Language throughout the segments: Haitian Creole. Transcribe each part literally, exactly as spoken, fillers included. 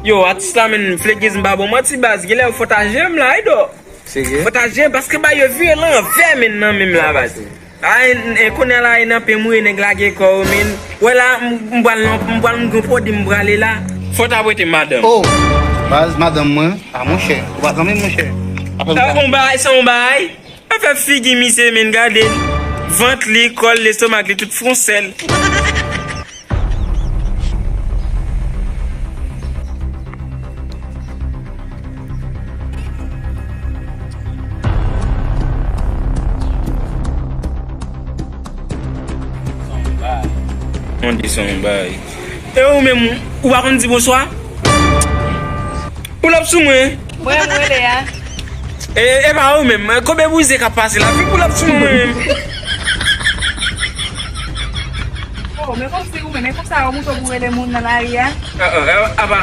Yo, atis la, men, Flegiz, m pa ba w manti, baz. Genlè fò w ta jere m la, wi, do. Serye? Fò w ta jere m, paske ba yo vire l anvè, men, nan men m la, baz. A, e, e, kounye a la, e nan pen m wi, nèg lage kò yo, men. Wè la, m, m pral nan, m pral nan gwo pwodui, m prale la. Fò w ta prete madanm. Oh! Baz, madanm mwen, a, monchè. Ou pa zanmi m, monchè. Apèl. Ah, on bagay, se on bagay. Afè figi misye, men, gade l. Vant li, kò l, lestomak li, tout fè on sèl. Mwen di se on bagay. E ou menm, ou pa konn di bonswa? Pull up sou mwen. Mwen, mwen, Lea. E, e pa ou menm, koube brize k ap pase la, vin pull up sou mwen menm. Oh, men kòmsi ou menm, men konsa ou montre pou rele moun nan lari a? Ah, ah, ah, aba,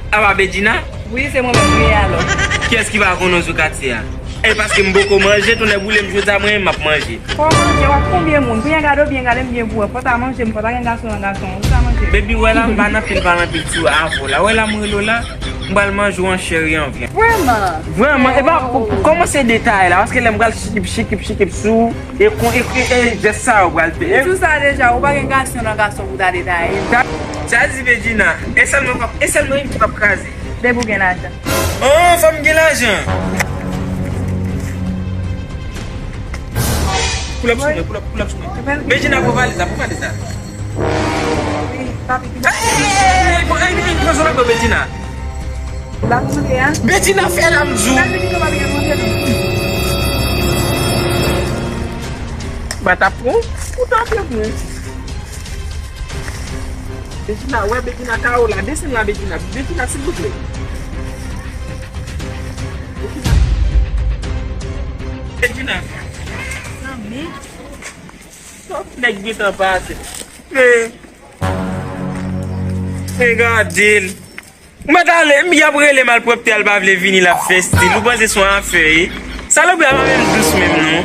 aba Bedjina? Wi, se mwen menm, wi, alò. Kiyès ki pa konn ou sou katye a? E paske m poko manje, tonnè boule m jodi a, mwen menm m ap manje. Fò w manje, w ap konbyen moun? Byen gade w, byen gade m, byen pou wè. Fò w ta manje m, fò w ta gen gason nan gason, ou ta manje m. Baby, wè la, m pa nan fil pale anpil sou avè w la. Wè la, m rele w la, m pral manje w an chè e an vyann. Vrèman? Vrèman, e pa, oh, kòmanse detay la, paske lè m pral chikip, chikip, chikip sou, e kon, e, e, e jès sa yo pral fè. Ou di w sa deja, ou pa gen gason nan gason pou ta detaye. Sa di Bedjina, e sèl mwen k ap, e sèl mwen menm ki p ap kraze. Depi w gen lajan. Oh, fò m gen lajan. Pull up sou mwen, pull up, pull up sou mwen. Bedjina, pran valiz la, pran valiz la. Ey, ey, ey, pran zòn la, Bedjina. Bedjina, fè la, m di w. Ba t ap pran, ou t ap pran. Bedjina, wè Bedjina, kawo la, desann la, Bedjina. Bedjina, silvouplè. Bedjina. Bedjina. Sa nèg gentan pase. Men, men gade l. Ou mèt ale, m y ap rele malpwòpte a, l pa vle vini, l ap fè stil. Ou panse se yon afè, e? Salopri a pa menm dous menm, non.